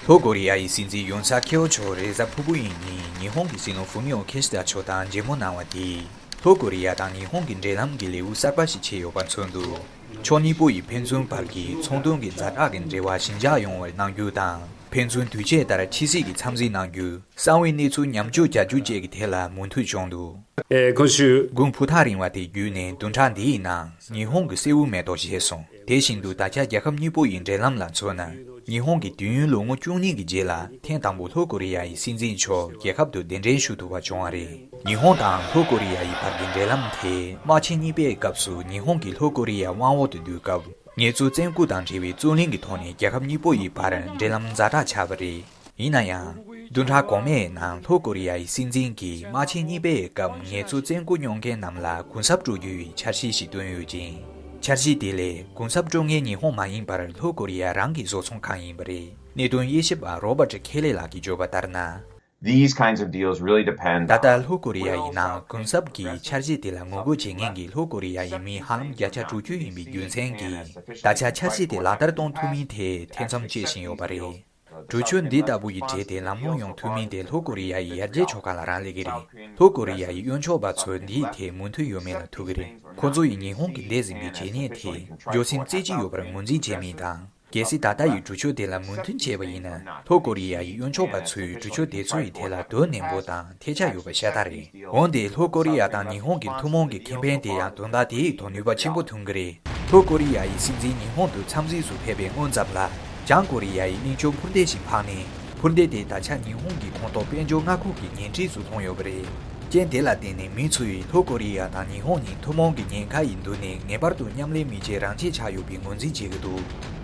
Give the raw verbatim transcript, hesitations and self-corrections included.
ལྷོ་ཀོ་རི་ཡ་ཡི་སྲིད་འཛིན་ཡོན་སཱག་ཡེལ་མཆོག་རེས་གཟའ་ཕུར་བུ་ཡི་ཉིན་ཉི་ཧོང་གི་སྲིད་བློན་ཧྥུ་མིའོ་ཁི་ཤི་ད་མཆོག་དང་མཇལ་མོལ་གནང་བ་དེས། ལྷོ་ཀོ་རི་ཡ་དང་ཉི་ཧོང་གི་འབྲེལ་ལམ་གྱི་ལེའུ་གསར་པ་ཞིག་ཕྱེ་ཡོད་པ་མཚོན་འདུག་ཕྱོགས་གཉིས་པོ་ཡིས་ཕན་ཚུན་བར་གྱི་ཚོང་དོན་གྱི་ཛ་དྲག་གི་འབྲེལ་བ་ཞི་འཇགས་ཡོང་བར་གནང་རྒྱུ་དང་། ཕན་ཚུན་དུས་བཅད་ལྟར་ཕྱི་སྲིད་ཀྱི་འཚམས་གཟིགས་གནང་རྒྱུ། གསང་བའི་གནས་ཚུལ་ཉམས་བཅོས་བྱ་རྒྱུ་བཅས་ཀྱི་ཐད་ལ་མོས་མཐུན་བྱུང་འདུག えー今週 དགུན་ཕོ་ཐག་རིང་བ་དེ་བརྒྱུད་ནས་བདུན་ཕྲག་འདིའི་ནང་ཉི་ཧོང་གི་སེའུ་མེ་ཏོག་བཞད་སོང་། དེ་བཞིན་དུ་ད་ཆ་རྒྱལ་ཁབ་གཉིས་པོ་ཡི་འབྲེལ་ལམ་ལ་མཚོན་ན། ཉི་ཧོང་གིས་དུས་ཡུན་ལོ་ངོ་བཅུ་གཉིས་ཀྱི་རྗེས་ལ་ཐེངས་དང་པོ་ལྷོ་ཀོ་རི་ཡ་ཡི་སྲིད་འཛིན་མཆོག་རྒྱལ་ཁབ་ཏུ་གདན་འདྲེན་ཞུ་ཐུབ་པ་བྱུང་བ་རེད། ཉི་ཧོང་དང་ལྷོ་ཀོ་རི་ཡ་ཡི་བར་གྱི་འབྲེལ་ལམ་དེ་དམག་ཆེན་གཉིས་པའི་སྐབས་སུ་ཉི་ཧོང་གིས་ལྷོ་ཀོ་རི་ཡ་དབང་འོག་ཏུ་བསྡུས་སྐབས། ངལ་རྩོལ་བཙན་སྐུལ་དང་འབྲེལ་བའི་རྩོད་གླེང་གི་ཐོག་ནས་རྒྱལ་ཁབ་གཉིས་པོ་ཡི་བར་འབྲེལ་ལམ་ཛ་དྲག་ཆགས་པ་རེད། ཡིན་ན་ཡང་། བདུན་ཕྲག་གོང་མའི་ནང་ལྷོ་ཀོ་རི་ཡ་ཡི་སྲིད་འཛིན་གྱིས་དམག་ཆེན་གཉིས་པའི་སྐབས་ངལ་རྩོལ་བཙན་སྐུལ་མྱོང་མཁན་རྣམས་ལ་གུན་གསབ་སྤྲོད་རྒྱུ་ཡི་འཆར་གཞི་ཞིག་བཏོན་ཡོད་ཅིང་། འཆར་གཞི་དེ་ལས་གུན་གསབ་སྤྲོད་མཁན་ཉི་ཧོང་མ་ཡིན་པར་ལྷོ་ཀོ་རི་ཡ་རང་གི་བཟོ་ཚོང་ཁང་ཡིན་པ་རེད། གནད་དོན་དབྱེ་ཞིབ་པ་རོ་བར་ཊི་ཁེ་ལེ་ལགས་ཀྱིས་བརྗོད་པ་ལྟར་ན། These kinds of deals really depend ད་ལྟ་ལྷོ་ཀོ་རི་ཡ་ཡི་ནང་གུན་གསབ་ཀྱི་འཆར་གཞི་དེ་ལ་ངོ་རྒོལ་བྱེད་མཁན་གྱི་ལྷོ་ཀོ་རི་ཡ་ཡི་མི་ཧ་ལམ་བརྒྱ་ཆ་དྲུག་ཅུ་ཡིན་པའི་རྒྱུ་མཚན་གྱིས། ད་ཆ་འཆར་གཞི་དེ་ལག་བསྟར་གཏོང་ཐུབ་མིན་ཐད་ཐེ་ཚོམ་སྐྱེ་བཞིན་ཡོད་པ་རེད། གྲོས་ཆོད་འདི་ལྟ་བུ་ཡི་གྲས་དེ་ལམ་ལྷོང་ཡོང་ཐུབ་མིན་དེ་ལྷོ་ཀོ་རི་ཡ་ཡི་ཡར་རྒྱས་ཕྱོགས་ཁག་ལ་རག་ལས་ཀྱི་རེད། ལྷོ་ཀོ་རི་ཡ་ཡི་གཡོན་ཕྱོགས་པ་ཚོས་འདིའི་ཐད་མོས་མཐུན་ཡོད་མེད་ལ་ཐུག་གི་རེད། ཁོ་ཚོ་ཡིས་ཉི་ཧོང་གི་འདས་ཟིན་པའི་བྱས་ཉེས་དེ་འགྱོད་སེམས་རྩེ་གཅིག་ཡོད་པར་ངོས་འཛིན་བྱས་མིན་དང་། གལ་སྲིད་ད་ལྟ་ཡི་གྲོས་ཆོད་དེ་ལ་མོས་མཐུན་བྱས་པ་ཡིན་ན། ལྷོ་ཀོ་རི་ཡ་ཡི་གཡོན་ཕྱོགས་པ་ཚོས་གྲོས་ཆོད་དེ་ཚོ་ཡི་ཐད་ལ་དོ་ནན་པོ་དང་ཐལ་ཆ་ཡོད་པ་ཤ་སྟག་རེད། འོན་ཏེ་ལྷོ་ཀོ་རི་ཡ་དང་ཉི་ཧོང་གི་ཐུན་མོང་གི་ཁེ་ཕན་དེ་ཡང་དོན་དག་དེའི་ཐོག་ནུས་པ་ཆེན་པོ་ཐོན་གྱི་རེད། ལྷོ་ཀོ་རི་ཡ་ཡི་སྲིད་འཛིན་ཉི་ཧོང་དུ་འཚམས་གཟིགས་སུ་ཕེབས་པའི་སྔོན་ཙམ་ལ། བྱང་ཀོ་རི་ཡ་ཡི་གླིང་ཆུང་འཕུར་མདེལ་ཞིག་འཕངས་ནས། འཕུར་མདེལ་དེ་ད་ཆ་ཉི་ཧོང་གི་ཁོངས་གཏོགས་དཔལ་འབྱོར་མངའ་ཁོངས་ཀྱི་ཉེ་འཁྲིས་སུ་ལྷུང་ཡོད་པ་རེད། རྐྱེན་དེ་ལ་བརྟེན་ནས་མི་ཚོས་ལྷོ་ཀོ་རི་ཡ་དང་ཉི་ཧོང་གཉིས་ཐུན་མོང་གི་ཉེན་ཁ་ཡི་མདུན་ནས་ངེས་པར་དུ་མཉམ་ལས་མི་བྱེད་རང་བྱེད་ཆགས་ཡོད་པའི་ངོས་འཛིན་བྱེད་ཀྱི་འདུག